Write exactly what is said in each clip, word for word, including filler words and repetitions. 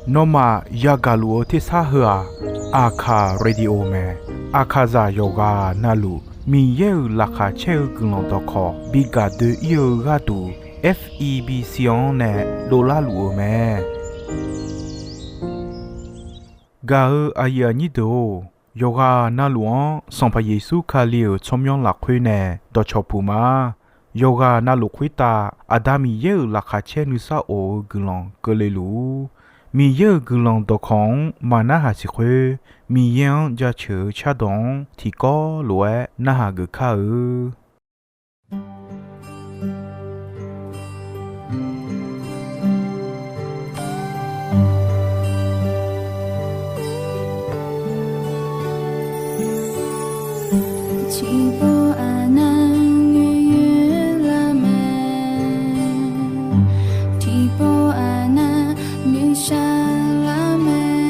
Nawmaf yagaq luf-eu tersar heu-aq, Aqkaq Radio mae. Aqkaqzaq yawqghaq navluf Miqyaer-euq laqkhaq caer-eu guiqlanq dawqkawq bi gaq doe-ir-eu gharduq, F E B C-anr nae dovlar luf-eu mae. Gaq-eu aqyuif aqnyir deuq-or, yawqghaq navluf-anr Sanqpaq Yeqsur Kali-euq tsawrmyanr lafkhoer nae dawqcawq puq ma. Yawqghaq navluf khoertav Aqda Miqyaer-euq laqkhaq caer nuisar of-eu guiqlanq keuvle luf-ur. Miqyaer-euq guiqlanq dawqkawq-anr maqnarhaq siq khoer, Miqyaer-anr jaceuq-eu cardawq-anr tiqkawv lof-aer narhaq geuf kar-eu. Tiqpov aqnav noeqyoer lar mae, tiqpov aqnav noeqshaq lar mae,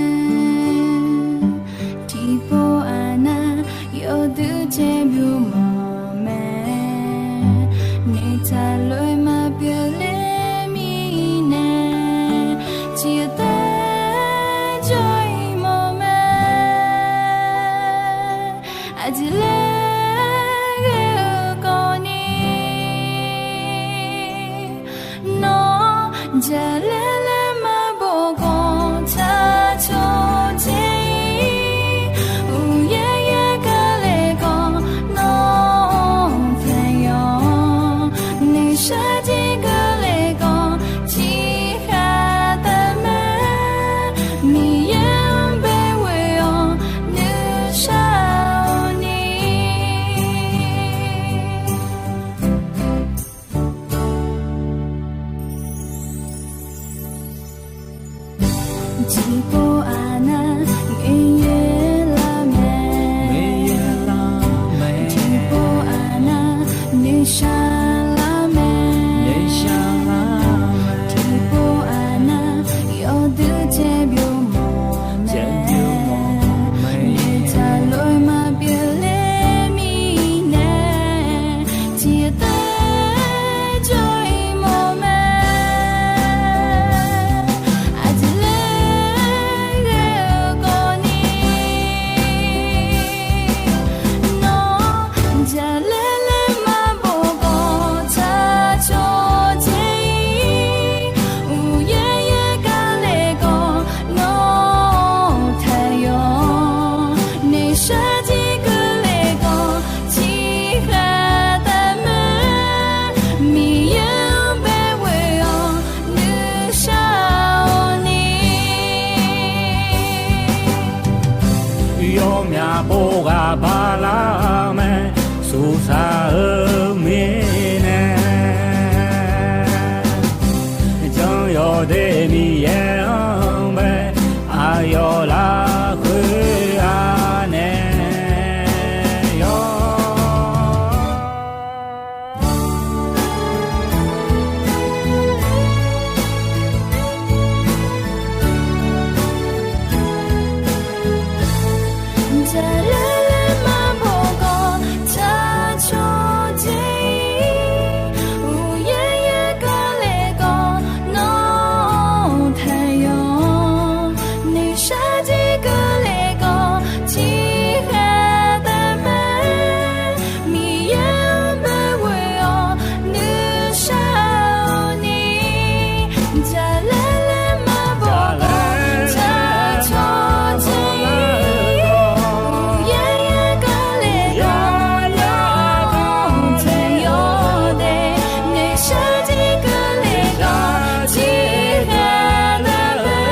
tiqpov aqnav yawduq caer byov mawf mae. Noeqtaq lof-aer maqpyeuf ler mirnae, tiqtaer jawr-ir mawf mae. Aqjeq laer ghae-eu kawvni, nawr jaqlaer laer maqbof khawf, tsaq cawq dzae-ir. Uqyaer yaer kale khawf, nawr taeq yawq-awr, noeqshaq jir keuvle khawf, tiqkhaq taef mae. Miqyaer-anr bae ghoe-awr nuishar-awr ni, tiqpov aqnav noeqyoer lar mae, tiqpov aqnav noeqshaq lar mae, tiqpov aqnav yawduq caer byov mawf mae. Noeqtaq lof-aer maqpyeuf ler mirnae, tiqtaer jawr-ir mawf mae. Aqjeq laer ghae-eu kawvni, nawr jaqlaer laer maqbof khawf, tsaq cawq dzae-ir. Uqyaer yaer kale khawf, nawr taeq yawq-awr, noeqshaq jir keuvle khawf, tiqkhaq taef mae. Miqyaer-anr bae ghoe-awr nuishar-awr ni, yawmyaq pov ghaq bala mae, suqsaq-eu mirnae, jan yawdaef Miqyaer-anr bae, aqyawf lafkhoer anae yawr. Jaqlaer laer maqbof khawf, tsaq cawq dzae-ir. Uqyaer yaer kale khawf, nawr taeq yawq-awr, noeqshaq jir keuvle khawf, tiqkhaq taef mae. Miqyaer-anr bae ghoe-awr nuishar-awr ni, jaqlaer laer maqbof khawf, tsaq cawq dzae-ir. Uqyaer yaer kale khawf, nawr taeq yawq de, noeqshaq jir keuvle khawf, tiqkhaq taef mae.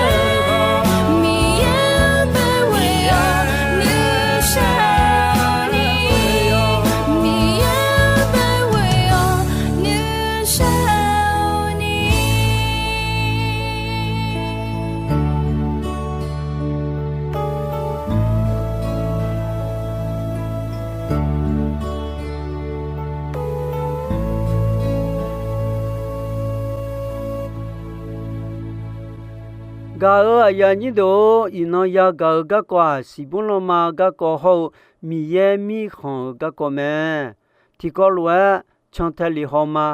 Miqyaer-anr bae ghoe-awr nuishar-awr ni, Miqyaer-anr bae ghoe-awr nuishar-awr ni. Gaq-euq aqyuif aqnyir deuq-or, iqnan yagaq-eu garkawv-aq, siqbur lanma garkawv hawr-eu Miqyaer mirkhanq-euq garkawv mae. Tiqkawv lof-aer cantae lef haw ma.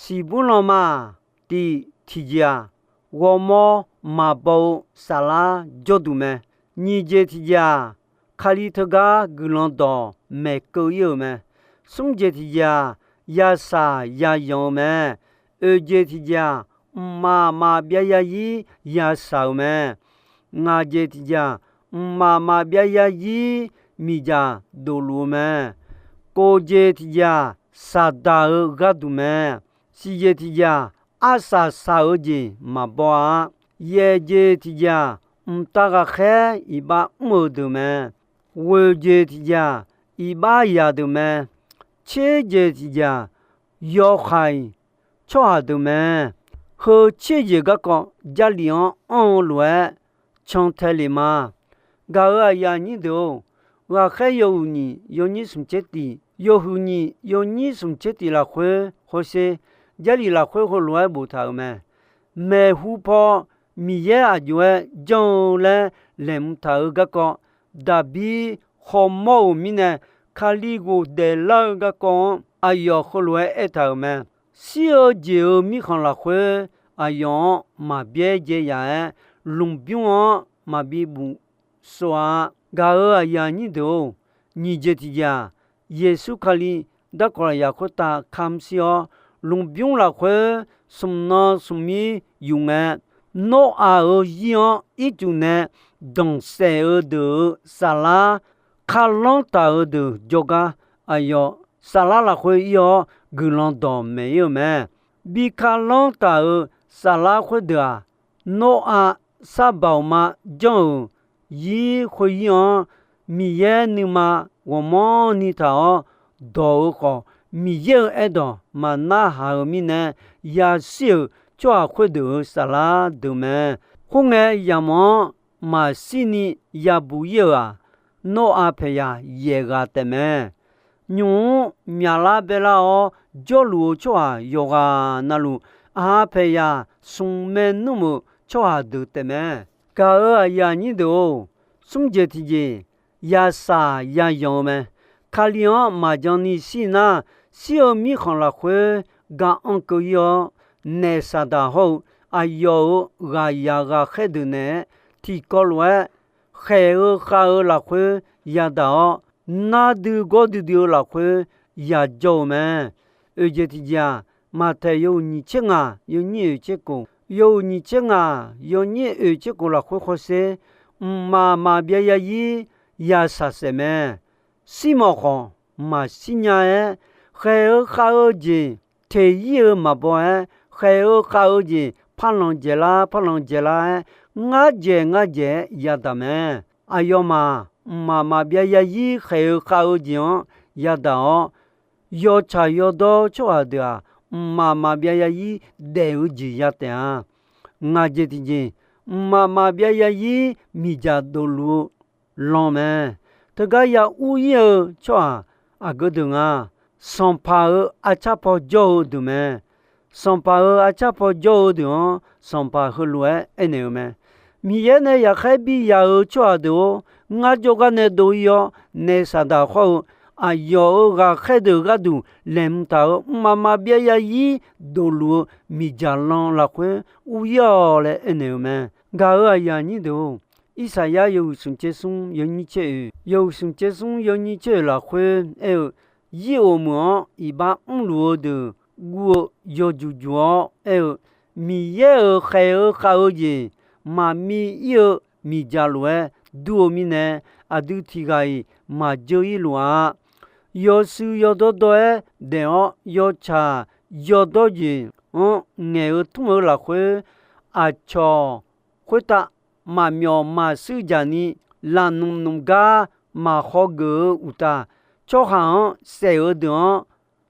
Siqbur lanma-aq, tiq tiqjeq-aq, ghawrmawr maqbaw-eu saflar jawrduq mae. Nyiq jeq tiqjeq-aq, Kali teugar guiqlanq dawq maeqkeuv ir-euq mae. Smr jeq tiqjeq-aq, yashaq yayanq-eu mae. Oeq jeq tiqjeq-aq, mqmaq maqbyav yarzir yashaq-euq mae. Ngaq jeq tiqjeq-aq, mqmaq maqbyav yarzir miqdzaq dofluf-eu mae. Kov jeq tiqjeq-aq, saqdaq-eu gharduq mae. Siq jeq tiqjeq-aq, arsaq saq-eu jeq maqbaw-a. Yaeq jeq tiqjeq-aq, mqtav ghaqkhaer iqbax mr-eu deuq mae. Ghoeq jeq tiqjeq-aq, iqbax yaq deuq mae. Tser jeq tiqjeq-aq, yawkhav-iq tsawrhaq deuq mae. Heu tser jeq garkawv Jarlif-anr anr-eu lof-aer cantae lef ma. Gaq-euq aqyuif aqnyir deuq-or, ghaqkhaer yawhuiq nyiq yawnyir smq tser tiq, yawhuiq nyiq yawnyir smq tser tiq lafkhoer hawsher, Jarlif lafkhoer heulof-aer boftaq-euq mae. Maeqhu paw Miqyaer aqjox-aer janr-eu laer laeqhmq taq-euq garkawv, Daqbir khawmawr-euq mirnae, Kali ghofdaef lar-eu garkawv-anr aqyawf heulof-aer aertaq-euq mae. Shir-eu jeq-euq mirkhanq lafkhoer aqyawf-anr maqbyaer dzae yaf-aer, lmqbymr-anr maqbi buf sov-a. Gaq-euq aqyuif aqnyir deuq-or, nyiq jeq tiqjeq-aq, Yeqsur Kali darkawq lafyaq khoertav kamq shir-awr, lmqbymr lafkhoer smq nan smq mir yuf ngae, Noraq-euq zir-anr ircuf nae danqsaef-eu deuq-euq saflar, kharlanr taq-euq deuq jawrgar, aqyawf saflar lafkhoer ir-awr guiqlanq dawq maeq ir-euq mae. Bi kharlanr taq-euq saflar khoerdeuq-aq, Noraq sarbaoq ma janr-euq zir khoeryir-anr, Miqyaer nuima ghawqmanrni taq-awr dawq-eu khawf, Miqyaer-euq aerdawq maqnarhaq-euq mirnae, yashir-euq tsawrhaq khoerdeuq-euq saflar deuq mae. Khoerngae, yamq-anr maqshirni yabuq ir-euq-aq, Noraq paeqyaq yaeq ghaq taef mae. Nymq-mr myaqlar baelar-awr jawrluf-eu tsawrhaq yawqghaq navluf, aq paeqyaq smq maernmr-euq tsawrhaq deuq taef mae. Gaq-euq aqyuif aqnyir deuq-or, smr jeq tiqjeq yashaq yayanq-eu mae. Kali-anr maqjan ni shir nar, shir-eu mirkhanq lafkhoer ga anr keuv ir-awr, naef Saqdaq hawr-eu aqyawf-euq ghaqyaq ghaqkhaer deuq naeq-aer tiqkawv lof-aer khaeq-eu khav-eu lafkhoer yadaq-awr, nar dui gawr duidui-eu lafkhoer yajawr-eu mae. Oeq jeq tiqjeq-aq, Maqtaeq yawhuiq nyiq tser ngaq yawnyir oeq tser kof, yawhuiq nyiq tser ngaq yawnyir oeq tser kof lafkhoer hawsher, mqmaq maqbyav yarzir yashaq saef mae. Shirmawf khawf maqshir nya-aer, khaeq-eu khav-eu jeq teq ir-eu maqbaw-aer, khaeq-eu khav-eu jeq parlanq dzaeqlar parlanq dzaeqlar-aer, ngar dzaeq ngar dzaeq-aer yadaq mae. Aqyawfmaf mqmaq maqbyav yarzir khaeq-eu khav-eu jeq-anr yadaq-awr, yawtsaq yawdawr tsawrhaq deuq-aq, mqmaq maqbyav yarzir daef-eu jeq ya taef-a. Ngaq jeq tiqjeq, mqmaq maqbyav yarzir miqdzaq dofluf-eu lan mae. Teugar ya ur ir-eu tsawrhaq aqgeu deuq nga. Sanqpaq-euq arcar paw jawr-eu deuq mae. Sanqpaq-euq arcar paw jawr-eu deuq-anr, Sanqpaq heulof-aer aernaeq-eu mae. Miqyaer nae yaqkhaer bi yaq-eu tsawrhaq deuq-or, ngar jawrgar nae dov ir-awr, naef Saqdaq hawr-eu aqyawf-euq ghaqkhaer deuq gharduq laeqhmq taq-euq mqmaq maqbyav yarzir dofluf-eu miqdzaq lan lafkhoer ur ir-awq laer aernaeq-eu mae. Gaq-euq aqyuif aqnyir deuq-or, Irsaqyar yawhuiq smq tser smr yawnyir tser oeq, yawhuiq smq tser smr yawnyir tser oeq lafkhoer aer-eu, Yir of meuq-anr iqbax mrluf-eu deuq guv-eu yawjuq juq-awr aer-eu, Miqyaer-euq khaeq-eu khav-eu jeq maqmiv ir-eu miqdzaq lof-aer dur-eu mirnae, aqdui tiq ghaq-iq maqjeur ir luf-a. Yawshuif yawdawr dawr-aer daef-awr, yawtsaq yawdawr jeq-anr ngaeq-eu tmr-eu lafkhoer, aqcawq khoertav maqmyawf maqshuir jaq ni, lafnmq nmq gar maqhaw geuf-eu uqtaf, tsawrhaq-anr saef-eu deuq-anr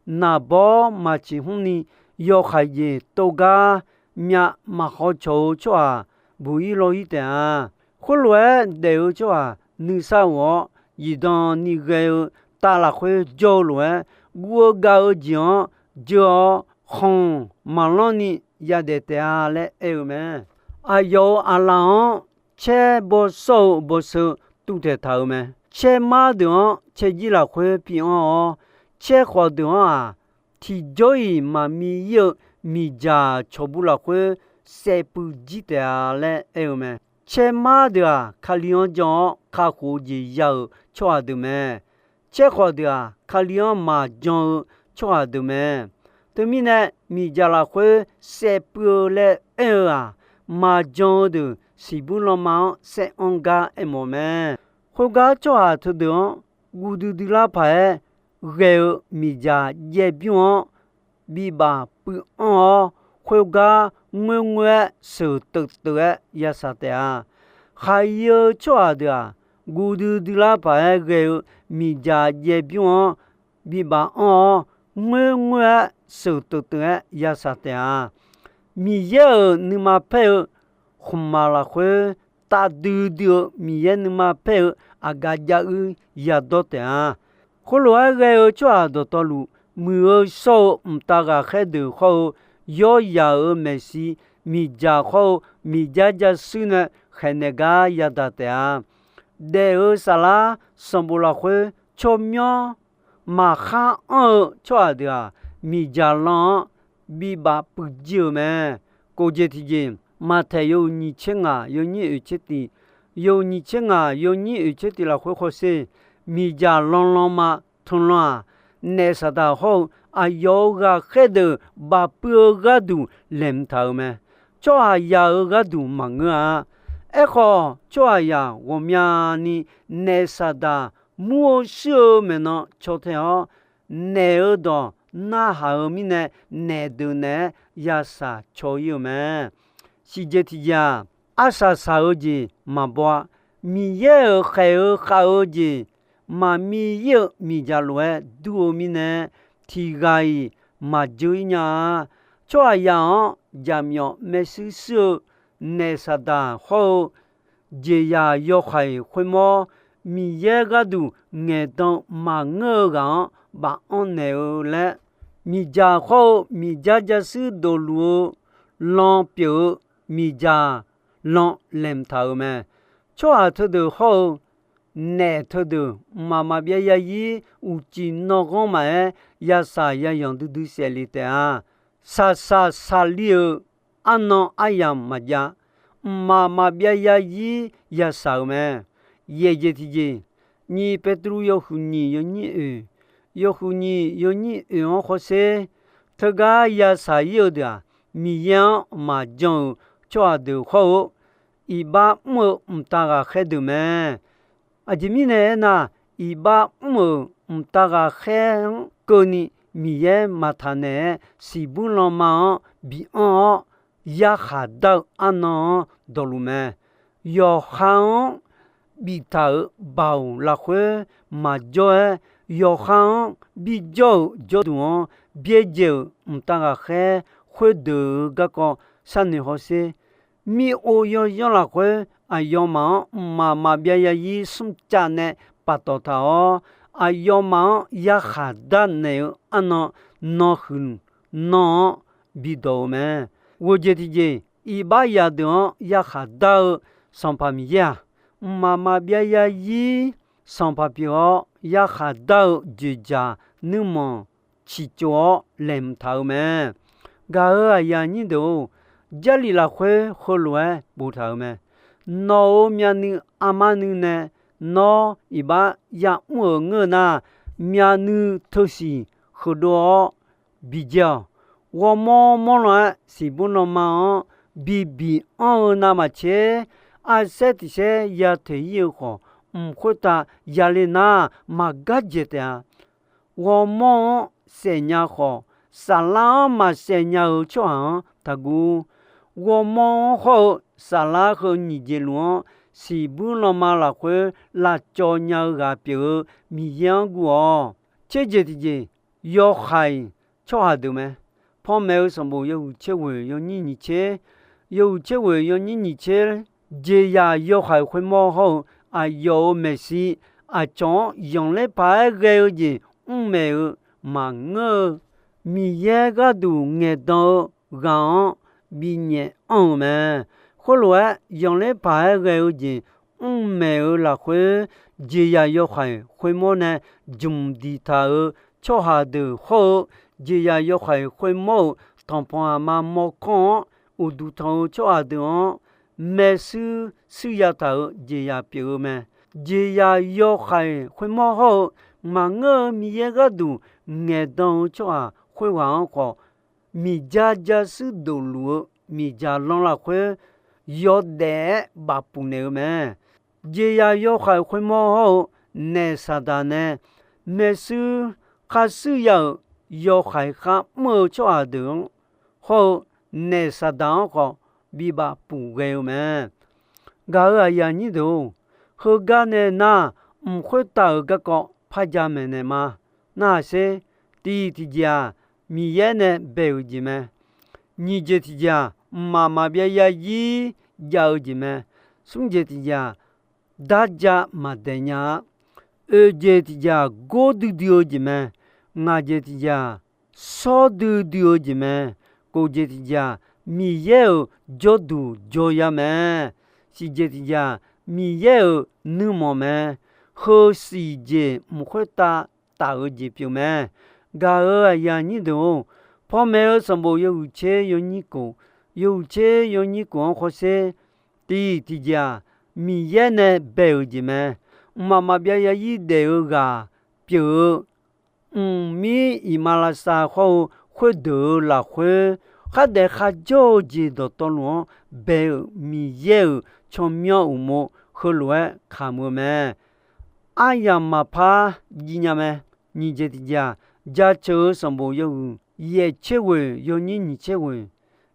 naqbawr maqciq hmr ni, yawkhav jeq tov gar myav maqhaw cawq-eu tsawrhaq buq ir law ir taef-a. Khoerlof-aer daef-eu tsawrhaq nuisar of-awr, zifdan ni ghae-eu tav lafkhoer jawr-eu lof-aer, guv-eu gav-eu jeq-anr jeur-awr, khanq maqlanr ni yadaef taef-a laer aer-eu mae. Aqyawf-euq aqlaf-anr caer bawsawr-eu bawseu tuvtaeq taq-euq mae. Caermar deuq-anr caerjir lafkhoer pi anr-awr, caer khawf deuq-anr-aq, tiqjawr-iq maqmiv ir-eu miqdzaq cawqbu lafkhoer saevpuiv jir taef-a laer aer-eu mae. Caermar deuq-aq, Kali-anr jan-awr kakhof-eu jeq ya-euq tsawrhaq deuq mae. Caerkhawf deuq-aq, Kali-anr maqjan-eu tsawrhaq deuq mae. Teumirnae, miqdzaq lafkhoer saevpuiv-eu laer aer-eu-aq, maqjan-eu deuq siqbur lanma-anr saer-anr gar aermawf mae. Khoergar tsawrhaq teudeuq-anr guv duidui lar paq-aer ghae-eu miqdzaq jaev bymr-anr bibaf puiv anr-awr, khoergar ngoerngoer-aer sheuq teuv teuv-aer ya shaq taef-a. Khaqi-eu tsawrhaq deuq-aq, guv duidui lar paq-aer ghae-eu miqdzaq jaev bymr-anr bibaf anr-awr, ngoerngoer-aer sheuq teuv teuv-aer ya shaq taef-a. Miqyaer-euq nuima paer-eu khmqmaq lafkhoer taf duidui-eu Miqyaer nuima paer-eu aqgaf jav uir yadawr taef-a. Khoerlof-aer ghae-eu tsawrhaq dawqtawvluf, muiq-eu shawr-eu mqtav ghaqkhaer deuq hawr-eu, yawryaq-euq maeqshi, miqdzaq hawr-eu miqdzar jasuir nae khaeqnaeq gar yadaq taef-a. Daef-euq saflar sanqbof lafkhoer tsawrmyanr maqkhar anr-eu tsawrhaq deuq-aq, miqdzaq lan-anr bibaf puiv jir-eu mae. Kof jeq tiqjeq, Maqtaeq yawhuiq nyiq tser ngaq yawnyir oeq tser tiq, yawhuiq nyiq tser ngaq yawnyir oeq tser tiq lafkhoer hawsher, miqdzaq lan lanma tanqlan-aq, naef saqdaq hawr-eu aqyawf-euq ghaqkhaer deuq bafpuiv-eu gharduq laeqhmq taq-euq mae. Tsawrhaqzaq-euq gharduq maqngeur-a. Aerkhawf, tsawrhaqzaq ghawqmyani naef saqdaq mur-eu shuir-eu maeqnan caw tae-awr, naef-eu dawq narhaq-eu mirnae, naef deuq naeq-aer yashaq caw ir-eu mae. Siqjeq tiqjeq-aq, arsaq saq-eu jeq maqbaw-a. Miqyaer-euq khaeq-eu khav-eu jeq maqmi ir-eu miqdzaq lof-aer dur-eu mirnae, tiq ghaq-iq maqjeur ir nya-a. Tsawrhaqzaq-anr jaqmyawf maershuir shuir-eu naef saqdaq hawr-eu jeqzaq yawhaiq khoermawr, Miqyaer gharduq ngaeqdan maqngeur-eu ghaq-anr baf anr naeq-eu laer, miqdzaq hawr-eu miqdzar jasuir dofluf-eu lan pyeuf-eu miqdzaq lan laeqhmq taq-euq mae. Tsawrhaq teudeuq hawr-eu naef teudeuq mqmaq maqbyav yarzir uqcif nawghanr maqaer, yashaq yayanq duidui saefle taef-a. Shaqshaq shaqli-euq arnan aryamq maqjav, mqmaq maqbyav yarzir yashaq-euq mae. Yaeq jeq tiqjeq, nyiq Petru yawhuiq nyiq yawnyir oeq, yawhuiq nyiq yawnyir oeq-anr hawsher, teugar yashaq ir-eu deuq-aq, Miqyaer-anr maqjan-euq tsawrhaq deuq hawr-eu, iqbax mr-eu mqtav ghaqkhaer deuq mae. Aqjeq mirnae aernar, iqbax mr-euq mqtav ghaqkhaer-anr keuvni Miqyaer maqtaq naeq-aer, siqbur lanma-anr bi anr-awr, yarkhaq dar-eu arnan-anr dawqluf mae. Yawqha-anr biftaq-euq baoq lafkhoer maqjawr-aer, yawqha-anr bijawr-euq jawrduq-anr byaerdzae-euq mqtav ghaqkhaer khoerdeuq-euq garkawv sharnoeq hawsher. Mir-or yawyanr lafkhoer aqyawfmaf-anr mqmaq maqbyav yarzir smrcav nae paftawf taq-awr, aqyawfmaf-anr yarkhaq darnaeq-eu arnan nanhuiq nanr-anr bidawq-eu mae. Ghoeqjeq tiqjeq, iqbax yadeuq-anr yarkhaq dar-eu Sanqpaq Miqyaer-aq, mqmaq maqbyav yarzir sanqpaq pyeuf-awr yarkhaq dar-eu dzoeqdzaq nuirmanq ciqtsov-awr laeqhmq taq-eu mae. Gaq-euq aqyuif aqnyir deuq-or, Jarlif lafkhoer heulof-aer boftaq-euq mae. Nawq-euq myavnuiv armar nuiv nae nawr iqbax yamr-euq ngeur nar, myavnuiv teusiq heudov-awr bidzae-awq. Ghawrmawr mawr lan-aer siqbur lanma-anr bibiq anr-eu navmaqtser, arsaer tiq saer ya toeq ir-eu khawf, mq khoertav yale nar maqgar dzaeq taef-a. Ghawrmawr-anr saef nya khawf, saflar-anr maqsaef nya-euq tsawrhaq-anr taqguv. Ghawrmawr-anr hawr-eu saflar heu nyiq jeq luf-anr, siqbur lanma lafkhoer lavcawv nya-eu ghaq pyeuf-eu Miqyaer-anr guv-awq. Tser jeq tiqjeq, yawhaiq tsawrhaq deuq mae. Panmaeq-eu sanqbof yawhuiq tser ghoeq yawnyir nyiq tser, yawhuiq tser ghoeq yawnyir nyiq tser, jeqzaq yawhaiq khoermawr hawr-eu aqyawf-euq maeqshi, aqcawq-anr zanqler paq-aer ghae-eu jeq mrmaeq-eu maqngeur-eu, Miqyaer gharduq ngaeqdan-eu ghaq-anr binyaef anr-eu mae. Khoerlof-aer zanqler paq-aer ghae-eu jeq mrmaeq-eu lafkhoer, jeqzaq yawhaiq khoermawr nae jmq diqtaq-euq tsawrhaq deuq hawr-eu, jeqzaq yawhaiq khoermawr-euq tanqpanq aqma mawrkawr-anr uqduq tanq-eu tsawrhaq deuq-anr maershuir shuirya taq-euq jeqzaq pyeuf-eu mae. Jeqzaq yawhaiq khoermawr hawr-eu maqngeur-eu Miqyaer gharduq ngaeqdan-eu tsawrhaq khoerghaq-anr khawf, miqdzaq dzaqshuir dofluf-eu miqdzaq lan lafkhoer yawdaef-aer bafpuq naeq-eu mae. Jeqzaq yawhaiq khoermawr hawr-eu naef Saqdaq nae maershuir khar shuirya-euq yawhaiq kharmr-eu tsawrhaq deuq-anr hawr-eu naef Saqdaq-anr khawf bi bafpuq ghae-eu mae. Gaq-euq aqyuif aqnyir deuq-or, heugar nae nar, mq khoertav-euq garkawv par jamaeq naeq ma. Narhaq sher. Tiq tiqjeq-aq, Miqyaer nae bae-euq jeq mae. Nyiq jeq tiqjeq-aq, mqmaq maqbyav yarzir jav-eu jeq mae. Smr jeq tiqjeq-aq, darja maqdaeq nya-a. Oeq jeq tiqjeq-aq, gordui dui-eu jeq mae. Ngaq jeq tiqjeq-aq, shawrdui dui-eu jeq mae. Kof jeq tiqjeq-aq, Miqyaer-euq jawrduq jawryar mae. Siq jeq tiqjeq-aq, Miqyaer-euq nuirmanq mae. Heu siq jeq mq khoertav taf-eu jeq pyeuf mae. Gaq-euq aqyuif aqnyir deuq-or, panmaeq-eu sanqbof yawhuiq tser yawnyir kof, yawhuiq tser yawnyir kof-anr hawsher. Tiq tiqjeq-aq, Miqyaer nae bae-euq jeq mae. Mqmaq maqbyav yarzir daef-eu ghaq pyeuf-eu mqmir iqmalavshav hawr-eu khoerdeuq-euq lafkhoer, khardaef kharjawr-eu jeq dawqtawvluf-anr bae-euq Miqyaer-euq tsawrmyanr uqmov heulof-aer kamq-eu mae. Aryamq maqpar jiv nya mae. Nyiq jeq tiqjeq-aq, jaceuq-eu sanqbof yawhuiq yaeq tser ghoeq yawnyir nyiq tser ghoeq,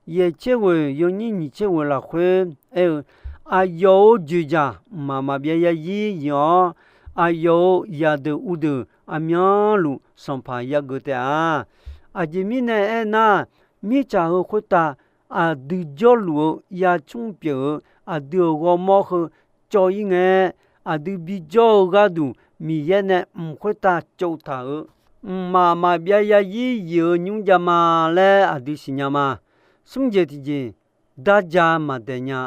yaeq tser ghoeq yawnyir nyiq tser ghoeq lafkhoer aer-eu, aqyawf-euq joeqjaq mqmaq maqbyav yarzir yif-awr, aqyawf-euq zaqdeuq uvdeuq aqmyanluf sanqpaq yageuf taef-a. Aqjeq mirnae aernar, mirtsaq heu khoertav aqdui jawrluf-eu yarcmr pyeuf-eu aqdui-euq ghawrmawr heu cawv-ir ngae, aqdui bijawr-eu gharduq Miqyaer nae mq khoertav tsovtaq-euq mqmaq maqbyav yarzir yif-eu nymr jav ma laer aqdui siqnya ma. Smr jeq tiqjeq, darja maqdaeq nya.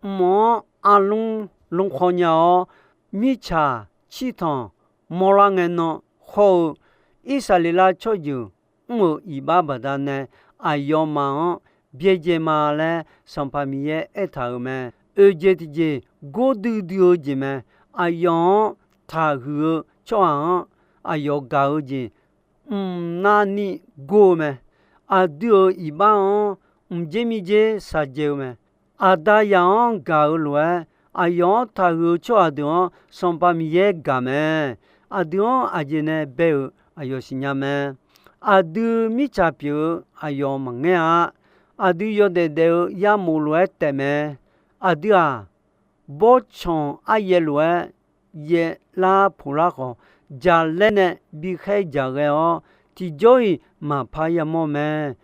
Mq-anr arlmr lmr khawr nya-awr, mirtsaq cirtanq mawrlar ngae nan hawr-eu Irsaqleqlav tsawrjeuq mr-euq iqbax baqdanae aqyawfmaf-anr byaerdzae ma laer Sanqpaq Miqyaer aertaq-euq mae. Oeq jeq tiqjeq gordui dui-eu jeq mae. Aqyawf-anr taqhuiq-eu tsawrhaq-anr aqyawf gaq-eu jeq mqnavni gor-eu mae. Aqdui-euq iqbax-anr mqdzer mirdzer shaqdzae-eu mae. Aqda yaf-anr gaq-eu lof-aer, aqyawf-anr taqhuiq-eu tsawrhaq deuq-anr Sanqpaq Miqyaer gaq mae. Aqdui-anr aqjeq nae bae-euq aqyawf siqnya mae. Aqdui mirtsaq pyeuf-eu aqyawf maqngaer-a. Aqdui yawdaef daef-eu yarmof lof-aer taef mae. Aqdui-aq, bawrtsanq aryaev lof-aer yaevlar poqlar khawf, jaqlaer nae bi khaer jaq ghae-awr, tiqjawr-iq maqpar yamawr mae.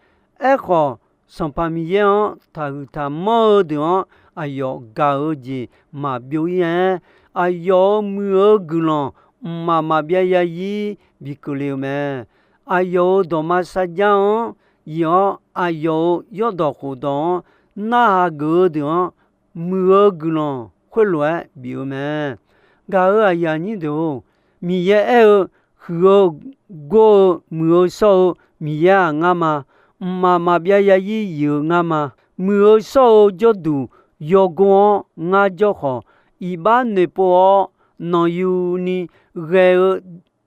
Aerkhawf, Sanqpaq Miqyaer-anr taqhuiq taqmanr-eu deuq-anr aqyawf gaq-eu jeq maqbyov-ir-aer, aqyawf-euq muiq-eu guiqlanq mqmaq maqbyav yarzir bi keuvle-eu mae. Aqyawf-euq dawqma sarjar-anr yif-awr, aqyawf-euq yawrdawq khofdawq-anr narhaq geuf-eu deuq-anr muiq-eu guiqlanq khoerlof-aer bif-eu mae. Gaq-euq aqyuif aqnyir deuq-or, Miqyaer aer-eu, huiq-eu gor-eu muiq-eu shawr-eu Miqyaer-aq ngar ma. Mqmaq maqbyav yarzir yif-eu ngar ma. Muiq-eu shawr-eu jawrduq yawgor-anr ngar jawr khawf, iqbax noeqpov-awr nanqyuni ghae-eu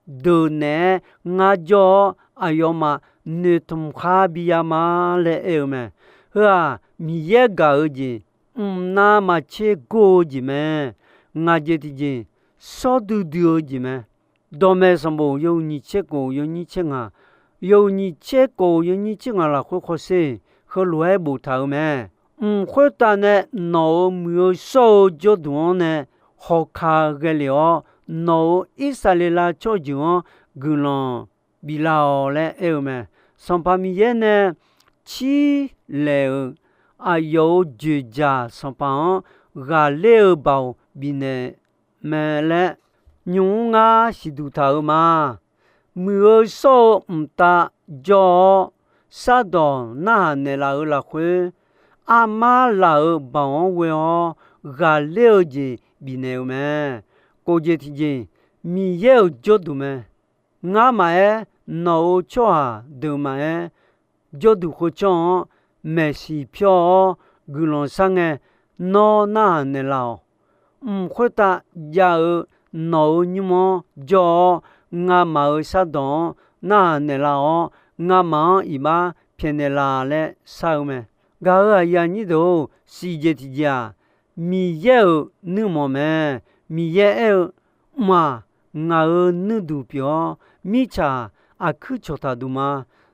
deuq naeq-aer ngar jawr-awr, aqyawfmaf noeqtmq khar bi ya ma laer aer-eu mae. Heu-aq, Miqyaer gaq-eu jeq mqnav maqtser gor-eu jeq mae. Ngaq jeq tiqjeq, shawr duidui-eu jeq mae. Dawqmaeq sanqbof yawhuiq nyiq tser kof yawnyir tser ngaq, yawhuiq nyiq tser kof yawnyir tser ngaq lafkhoer hawsher, heulof-aer boftaq-euq mae. Mq khoertav nae nawq-euq muiq-eu shawr-eu jawrduq-anr nae hawkaq ghae lef-awr, nawq-euq Irsaqleqlav tsawrjeuq-anr guiqlanq biflar-awq laer aer-eu mae. Sanqpaq Miqyaer nae cirlaeq-euq aqyawf-euq joeqjaq sanqpaq-anr ghaqler-eu baoq bifnaeq mae laer, nymq mr ngar siqduq taq-euq ma. Muiq-eu shawr-eu mqtav jawr-awr, shardawq narhaq naeqlaf-euq lafkhoer, armar laf-euq baoq-anr ghoe-awr ghaqler-eu jeq bifnaeq-eu mae. Kof jeq tiqjeq, Miqyaer-euq jawrduq mae. Ngar maqaer, nawq-euq tsawrhaq deuq maqaer, jawrduq khoertsanr-anr maeqsiq pyawr-awr guiqlanq shar ngae, nawr narhaq naeqlaf-awq. Mq khoertav jav-eu nawq-euq nymr-anr jawr-awr, ngamaf-euq shardawq-anr narhaq naeqlaf-awr, ngamaf-anr iqbax pyaeqnaeq laf laer shar-eu mae. Gaq-euq aqyuif aqnyir deuq-or, siqjeq tiqjeq-aq, Miqyaer-euq nuirmanq mae. Miqyaer aer-eu, Mq-aq, ngaq-euq nuirduq pyeuf-awr, mirtsaq aqkuir cawqtaq duq ma.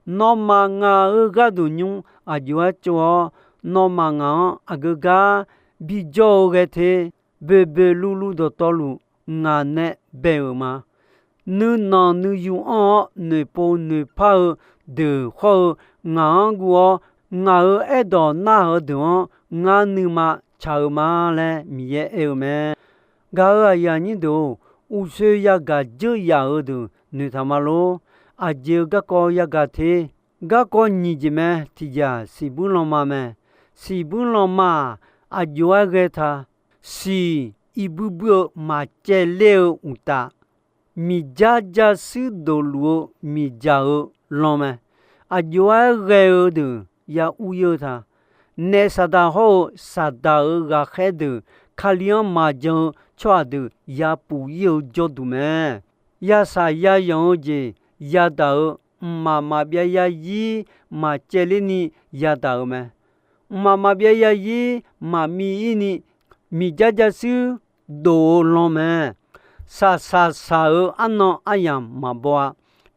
Nawmaf ngaq-euq gharduq nymr aqjox-aer tsov-awr, nawmaf ngaq-anr aqgeu gar bijawr-eu ghae te. Boeqboeq luvluv dawqtawvluf ngaq nae bae-euq ma. Nuinanq nuiyu anr-awr noeqpov noeqpar-eu deuq hawr-eu ngaq-anr guv-awr, ngaq-euq aerdawq narhaq-eu deuq-anr ngar nuima tsaq-eu ma laer Miqyaer aer-eu mae. Gaq-euq aqyuif aqnyir deuq-or, uqshoe yagaq dzeur yaf-eu deuq noeqtaq ma lor. Aqjeq-eu garkawv yagaq te. Garkawv nyiq jeq mae. Tiqjeq-aq, siqbuir lanma mae. Siqbuir lanma-aq, aqjox-aer ghae ta. Siq iqbuir buir-eu maqcaevler-eu uqtaf, miqjar jarshuir dofluf-eu miqdzaq-eu lan mae. Aqjox-aer ghae-eu deuq ya ur-ir-eu ta. Naef Saqdaq hawr-eu Saqdaq-euq ghaqkhaer deuq Kali-anr maqjan-eu tsawrhaq deuq ya puf-ir-eu jawrduq mae. Yasaq yayanq-eu jeq yadaq-eu, mqmaq maqbyav yarzir maqcaevler ni yadaq-eu mae. Mqmaq maqbyav yarzir maqmiv-ir ni miqjar jarshuir dof-eu lan mae. Saqsaq saq-euq arnan aryamq maqbaw-a.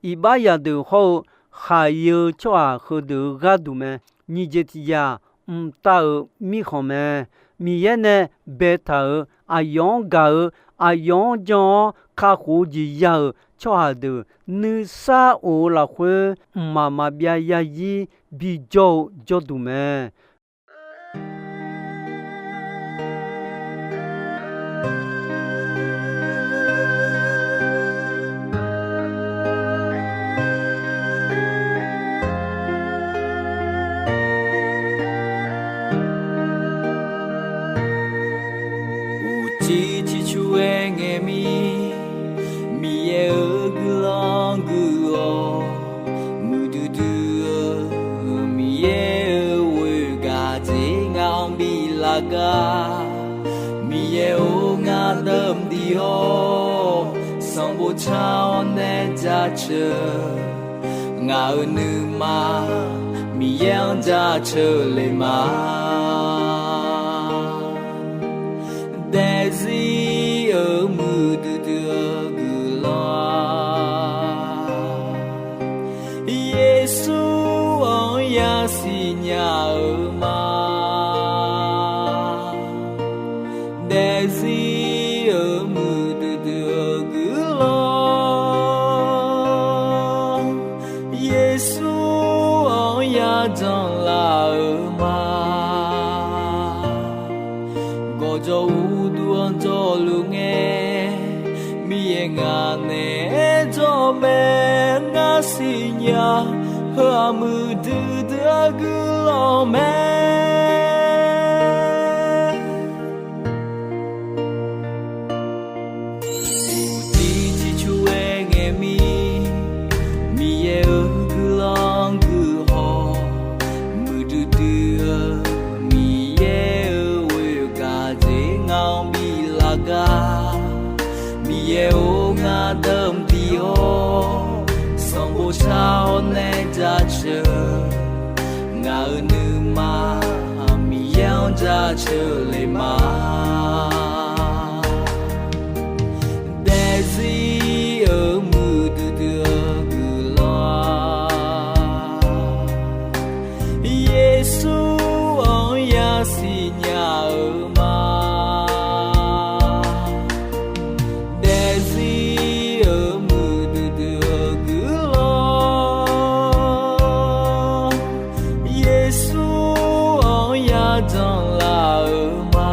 Iqbax zaqdeuq hawr-eu khaq-ir-eu tsawrhaq heudeuq-euq gharduq mae. Nyiq jeq tiqjeq-aq, mqtav-euq mirkhanq mae. Miqyaer nae baetaq-euq aqyawf-anr gaq-eu, aqyawf-anr jan-awr kakhof-eu jeq ya-euq tsawrhaq deuq nuisar of-eu lafkhoer, mqmaq maqbyav yarzir bijawr-eu jawrduq mae. Uqcif ciqcur-aer ngae mir, Miqyaer-euq guiqlanq guiq-awq. Muiqdui dui-eu Miqyaer-euq ghoer gaq dzer ngaq-anr biflaf gar. Miqyaer-or, ngar deuq mqdiq-awr, sanqbof car-awr nae jaceuq. Ngaq-euq nuima Miqyaer-anr jaceuq le ma. Daefzir-euq muiqdui dui-eu guiqlanq-aq, Yeqsur-anr yasiq nya-eu ma. Daefzir-euq muiqdui dui-eu guiqlanq, Yeqsur-anr yajanq laf-eu ma. Gawqjawq uqduq-anr jawrluf ngae, Miqyaer ngaq naeq-aer jawr mae. Ngar siqnya heu-aq muiqdui dui-eu guiqlanq mae. Uqcif ciqcur-aer ngae mir, Miqyaer-euq guiqlanq guiq haw. Muiqdui dui-eu Miqyaer-euq ghoer gaq dzer ngaq-anr biflaf gar. Miqyaer-or, ngar deuq mqdiq-awr, sanqbof car-awr nae jaceuq. Ngaq-euq nuima Miqyaer-anr jaceuq le ma. Daefzir-euq muiqdui dui-eu guiqlanq-aq, Yeqsur-anr yasiq nya-eu ma. Daefzir-euq muiqdui dui-eu guiqlanq, Yeqsur-anr yajanq laf-eu ma.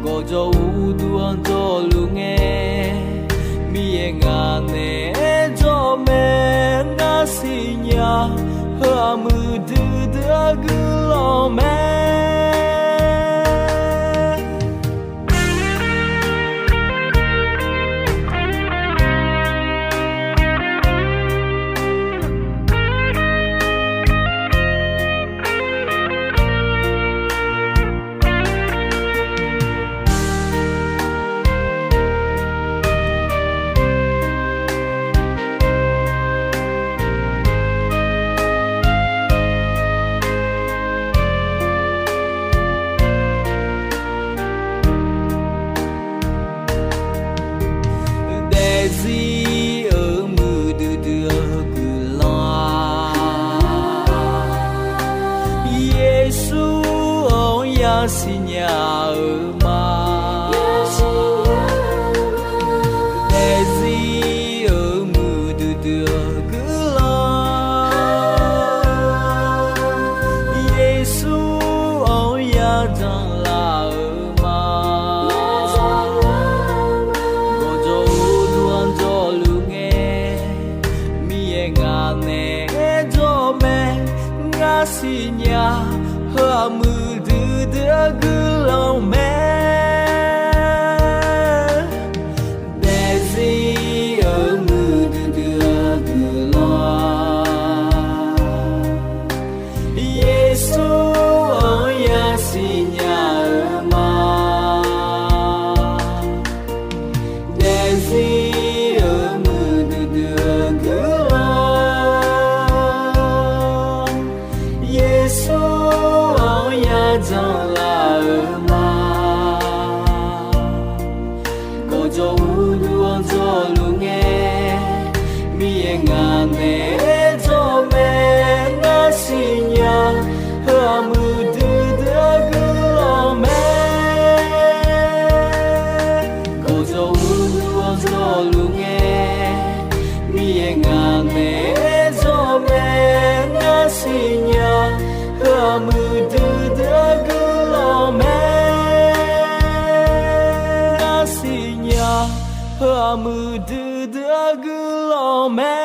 Gawqjawq uqduq-anr jawrluf ngae, Miqyaer ngaq naeq-aer jawr mae. Ngar siqnya heu-aq muiqdui dui-eu guiqlanq mae. Yeqsur-anr yasiqnya-eu ma. Daefzir-euq muiqdui dui-eu guiqlanq, Yeqsur-anr yajanlaf-eu ma. Gawqjawq uqduq-anr jawrluf ngae, Miqyaer ngaq naeq-aer jawr mae. Ngar siqnya heu-aq muiqdui dui-eu guiqlanq mae. Daefzir-euq muiqdui dui-eu guiqlanq, Yeqsur-anr yasiqnya-eu ma. Daefzir-euq muiqdui dui-eu guiqlanq, Yeqsur-anr yajanlaf-eu ma. Gawqjawq uqduq-anr jawrluf ngae, Miqyaer ngaq naeq-aer jawr mae. Ngar siqnya heu-aq muiqdui dui-eu guiqlanq mae. Gawqjawq uqduq-anr jawrluf ngae, Miqyaer ngaq naeq-aer jawr mae. Ngar siqnya heu-aq muiqdui dui-eu guiqlanq mae. Ngar siqnya heu-aq muiqdui dui-eu guiqlanq mae.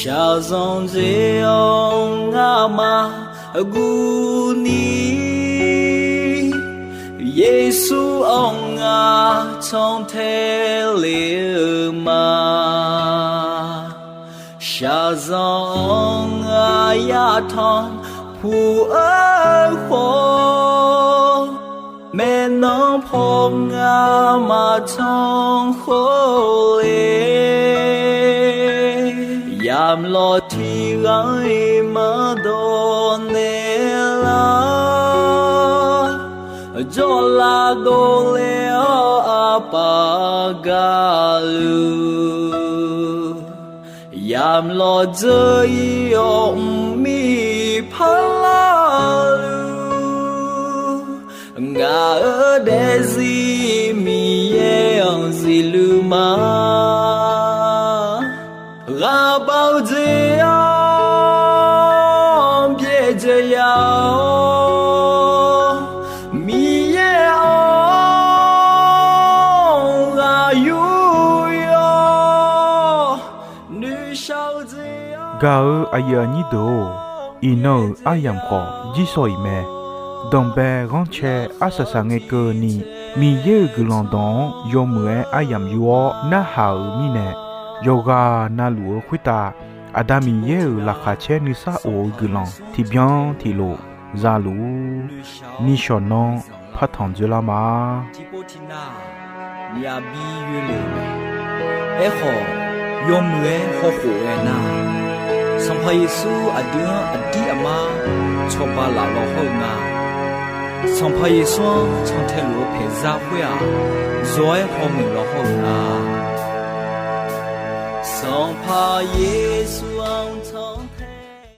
Shaqzanq jeq-anr ngamaf guvni, Yeqsur-anr ngar cantae le-eu ma. Shaqzanq-anr ngar yatanq puq-eu khawf, maeqnan paw ngar maqtanq khawf le. Yamq lawq tiq ghaq-iq maqdawq naeq lar, jawrlav dovle-awr aqpaf gaqluf, yamq lawq dzeur-ir-awr mqmir parlar-eu luf, ngaq-euq daefzir Miqyaer-anr zifluf ma. Ghaqbav-eu jeq-anr byaerdzae ya-awr, Miqyaer-anr ghaq yur-awr, noeqshaq-eu jeq-anr. Gaq-euq aqyuif aqnyir deuq-or, iqnan-euq aryamq khawf jirsawq iq mae. Danqbae ghanrcae arsaq saqngae keuvni, Miqyaer-euq guiqlanq dawq-anr yawmuiq-aer aryamq yur-awr narhaq-euq mirnae, yawqghaq navluf-eu khoertav Aqda Miqyaer-euq laqkhaq caer nuisar of-eu guiqlanq tiqbyan tiqlof zaluf-ur. Nishawq nanr partanq dzoerlar ma. Tiqpov tiqnav myaqbi yoelef-eu mae. Aerkhawf, yawmuiq-aer hawkhof ghae nar, Sanqpaq Yeqsur aqdui-anr aqdir aqmar cawba laf law hawr-eu nga. Sanqpaq Yeqsur-anr cantae luf-eu paeqzar khoer-aq, zawq-aer hawmuiq law hawr-eu nga. Sanqpaq Yeqsur-anr